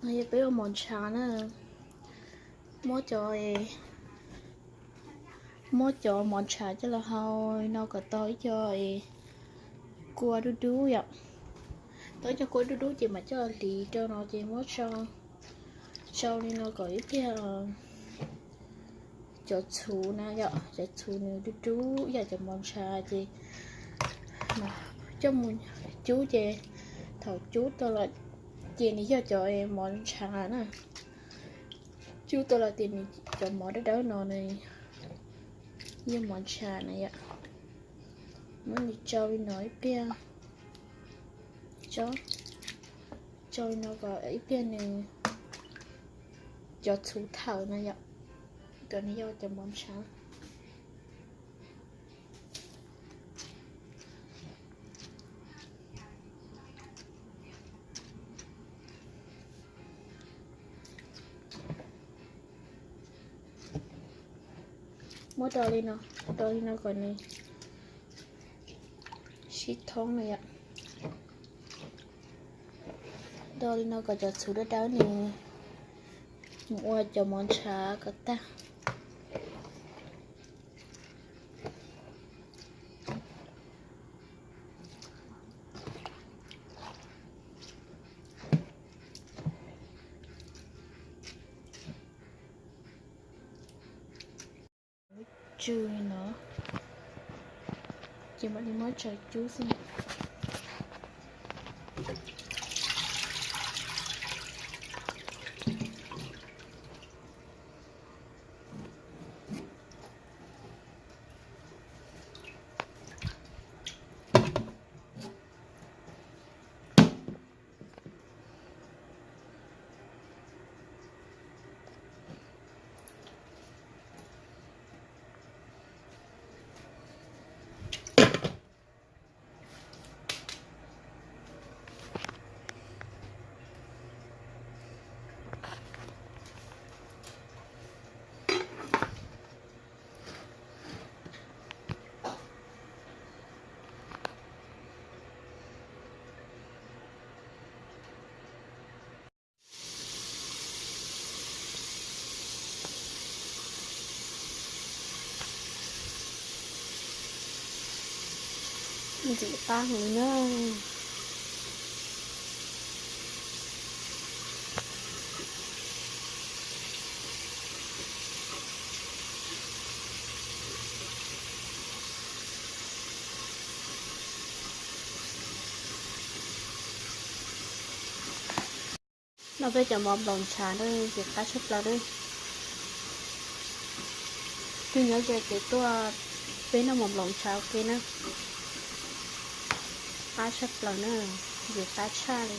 Yog peb ua mov ntshav na, muab cov, muab cov mov ntshav coj los hau no kom tau ib co kua dub dub yom. Tau ib co kua dub dub ces mam coj los hliv rau no ces muab tsau li no kom ib pliag. Cov txhuv na yom, cov txhuv nws dub dub yam cov mov ntshav ces coj mus cub ces thaum cub tau lawm ces nws yog cov mov ntshav na. Cub tau lawm ces nws cov mov dawb dawb no nws yog mov ntshav na yom. Muab nws tsau li no ib pliag, tsau li no kom ib pliag nws cov txhuv thawm na yom, kom nws yog cov mov ntshav. Muab do li no, do li no kom nws sib thoob na yom. Do li no kom cov txhuv dawb dawb nws mus ua cov mov ntshav kom tag. Tsw no ces mam li muab tsaws cub xwb. Ntxim qab heev na. Noj peb cov mov nplaum ntshav na, ntxim qab tshaj plaws na. Tus nyob ze ces tuaj peb noj mov nplaum ntshav ua ke na. Qab tshaj plaws na, ntxim qab tshaj li.